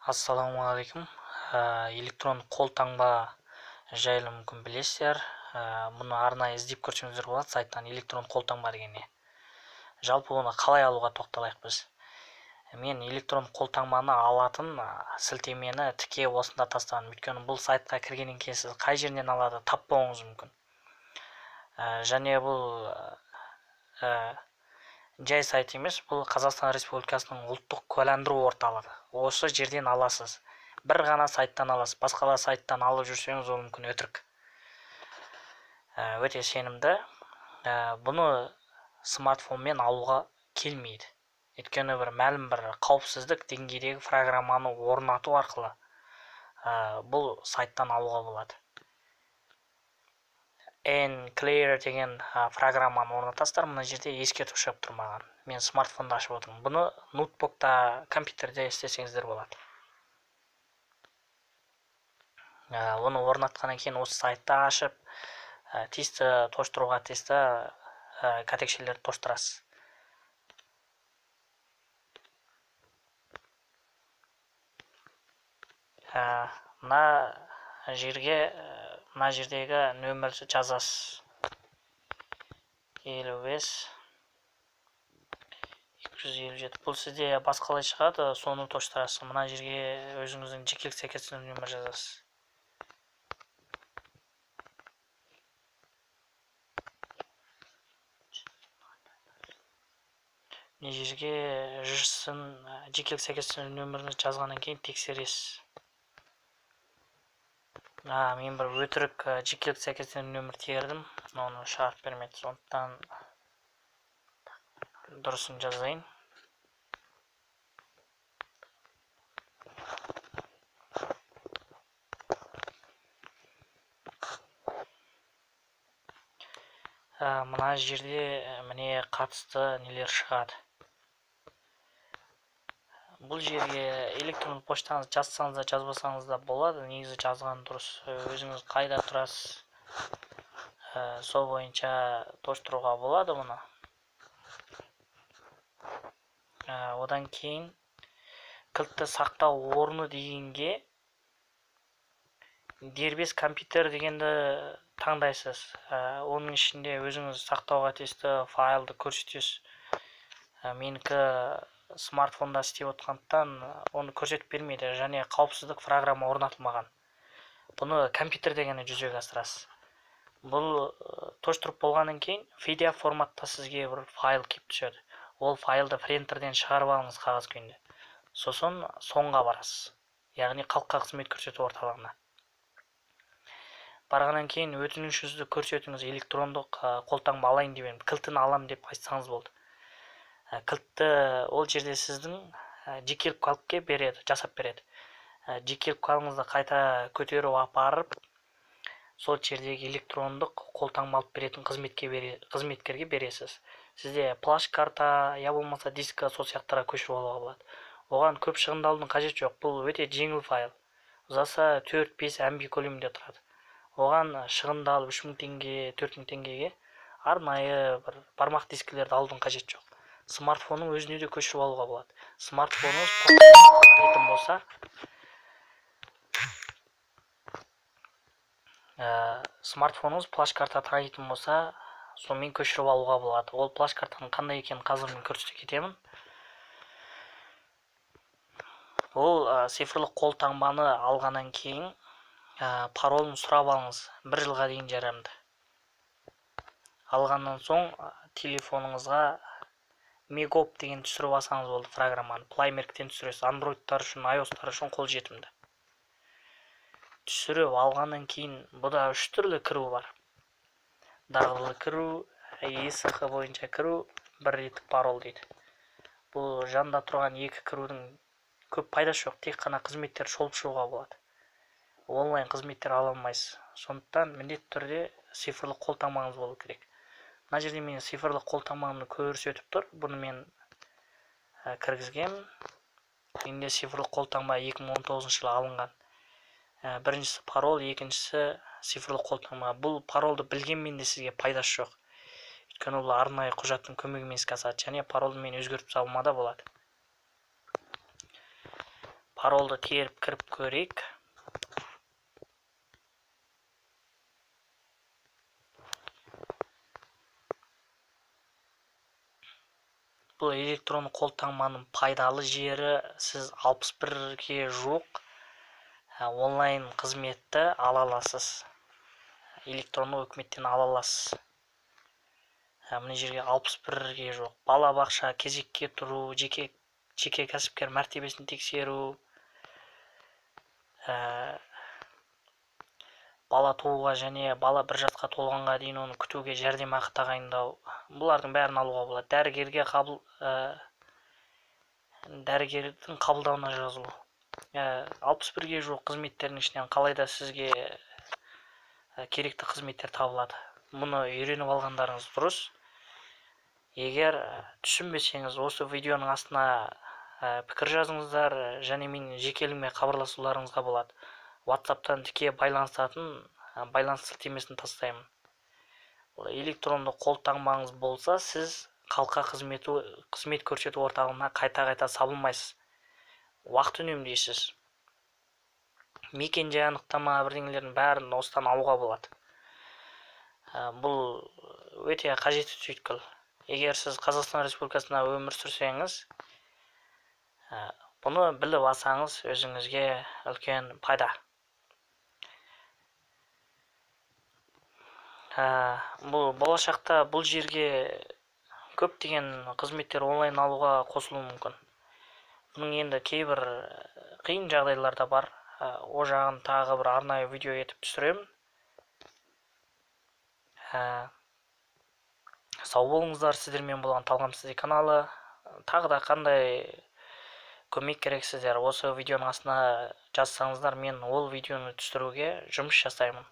Ассалаумағалейкум. Электрондық қолтаңба жайлы мүмкін білесіздер. Бұны арнайы іздеп көрсеңіздер болады сайттан электрондық қолтаңба дегенне. Жалпы оны қалай алуға тоқталайық біз. Мен электрондық қолтаңбаны алатын сілтемені тіке осында тастадым. Өйткені бұл сайтқа кіргеннен кейін сіз қай жерінен алады таппауыңыз мүмкін. Және бұл жай сайт емес, бұл Қазақстан Республикасының ұлттық куәландыру орталығы. Осы жерден аласыз. Бір ғана сайттан аласыз. Басқа сайттан алып жүрсеңіз, ол мүмкін өтірік. Өте сенімді. Бұны смартфонмен алуға келмейді. Өйткені бір мәлім бір қауіпсіздік деңгейдегі программаны орнату арқылы бұл сайттан алуға болады. Nclear деген программаны орнатасыздар. Мына жерде ескерту шығып тұр маған. Мен смартфонда ашып отырмын. Бұны ноутбукта, компьютерде істесеңіздер болады. Оны орнатқаннан кейін осы сайтты ашып, тиісті тоштыруға тиісті кәтекшелерді тоштырасыз. Мына жерге мына жердегі нөмірді жазасыз. 55 257. Бұл сізде басқалай шығады, соны тоштырасыз. Мына жерге өзіңіздің жекелік сәйкестендіру нөмір жазасыз. Мына жерге ЖСН жекелік сәйкестендіру нөміріңізді жазғаннан кейін тексересіз. Мен бір өтірік жекелік сәйкестендіру нөмір тердім, оны шығарып бермеді, сондықтан дұрысын жазайын. Мына жерде міне қатысты нелер шығады. Бұл жерге электронды поштаңызды жазсаңыз да жазбасаңыз да болады. Негізі жазған дұрыс. Өзіңіз қайда тұрасыз, сол бойынша тоштыруға болады бұны. Одан кейін кілтті сақтау орны дегенге дербес компьютер дегенді таңдайсыз. Оның ішінде өзіңіз сақтауға тиісті файлды көрсетесіз. Менікі смартфонда істеп отқандықтан оны көрсетіп бермейді және қауіпсіздік программа орнатылмаған. Бұны компьютер дегенді жүзеге асырасыз. Бұл тоштырып болғаннан кейін PDF форматта сізге бір файл келіп түседі. Ол файлды принтерден шығарып алыңыз қағаз күйінде. Сосын соңға барасыз. Яғни халыққа қызмет көрсету орталығына. Барғаннан кейін өтінішіңізді көрсетіңіз, электрондық қолтаңба алайын деп едім, кілтін алам деп айтсаңыз болды. Кілтті ол жерде сіздің жекелік куәлікке береді, жасап береді. Жекелік куәлігіңізді қайта көтеріп апарып, сол жердегі электрондық қолтаңба алып беретін қызметкерге бересіз. Сізде флеш карта, я болмаса диска, сол сияқтарға көшіріп алуға болады. Оған көп шығындалудың қажеті жоқ. Бұл өте жеңіл файл. Ұзаса 4-5 MB көлемінде тұрады. Оған шығындалып 3000 теңге, 4000 теңгеге арнайы бір бармақ дискілерді алудың қажеті жоқ. Смартфонның өзіне де көшіріп алуға болады. Смартфоныңыз танитын болса, смартфоныңыз флеш карта танитын болса, сонымен көшіріп алуға болады. Ол флеш картаның қандай екенін қазір мен көрсете кетемін. Ол цифрлық қолтаңбаны алғаннан кейін паролын сұрап алыңыз. 1 жылға дейін жарамды. Алғаннан соң телефоныңызға Мегоп деген түсіріп алсаңыз болды программаны. Play Market'тен түсіресіз. Android'тар үшін, iOS'тар үшін қолжетімді. Түсіріп алғаннан кейін бұда 3 түрлі кіру бар. Дағдылы кіру, ЕСХ бойынша кіру, бір реттік пароль дейді. Бұл жанда тұрған екі кірудің көп пайдасы жоқ, тек қана қызметтер шолып шығуға болады. Онлайн қызметтер ала алмайсыз. Сондықтан міндетті түрде цифрлық қолтаңбаңыз болу керек. Мына жерде мен цифрлық қолтаңбамды көрсетіп тұр. Бұны мен кіргізгенмін. Менде цифрлық қолтаңба 2019 жылы алынған. Біріншісі пароль, екіншісі цифрлық қолтаңба. Бұл парольді білгенмен де сізге пайдасы жоқ. Өйткені бұл арнайы құжаттың көмегімен іске асады және парольді мен өзгертіп салуыма да болады. Паролды теріп кіріп көрейік. Бұл электронды қолтаңбаның пайдалы жері, сіз 61-ге жуық онлайн қызметті ала аласыз. Электронды үкіметтен ала аласыз. Мына жерге 61-ге жуық балабақша, кезекке тұру, жеке кәсіпкер мәртебесін тексеру, бала тууға және бала 1 жасқа толғанға дейін оны күтуге жәрдемақы тағайындау, бұлардың бәрін алуға болады. Дәрігерге дәрігердің қабылдауына жазылу. 61-ге жуық қызметтердің ішінен қалайда сізге керекті қызметтер табылады. Мұны үйреніп алғандарыңыз дұрыс. Егер түсінбесеңіз, осы видеоның астына пікір жазыңыздар және менің жекелігіме хабарласуларыңызға болады. WhatsApp'тан тіке байланысатын байланыс сілтемесін тастаймын. Электронды қолтаңбаңыз болса, сіз халыққа қызмет көрсету орталығына қайта-қайта сабылмайсыз. Уақыт үнемдейсіз. Мекен-жай анықтама бірдеңелердің бәрін осыдан алуға болады. Бұл өте қажетті түйткіл. Егер сіз Қазақстан Республикасында өмір сүрсеңіз, бұны біліп алсаңыз өзіңізге үлкен пайда. Бұл болашақта бұл жерге көптеген қызметтер онлайн алуға қосылуы мүмкін. Бұның енді кейбір қиын жағдайлар да бар. О жағын тағы бір арнайы видео етіп түсіремін. Сау болыңыздар, сіздермен болған Талғам Сізде каналы. Тағы да қандай көмек керек сіздер, осы видеоның астына жазсаңыздар, мен ол видеоны түсіруге жұмыс жасаймын.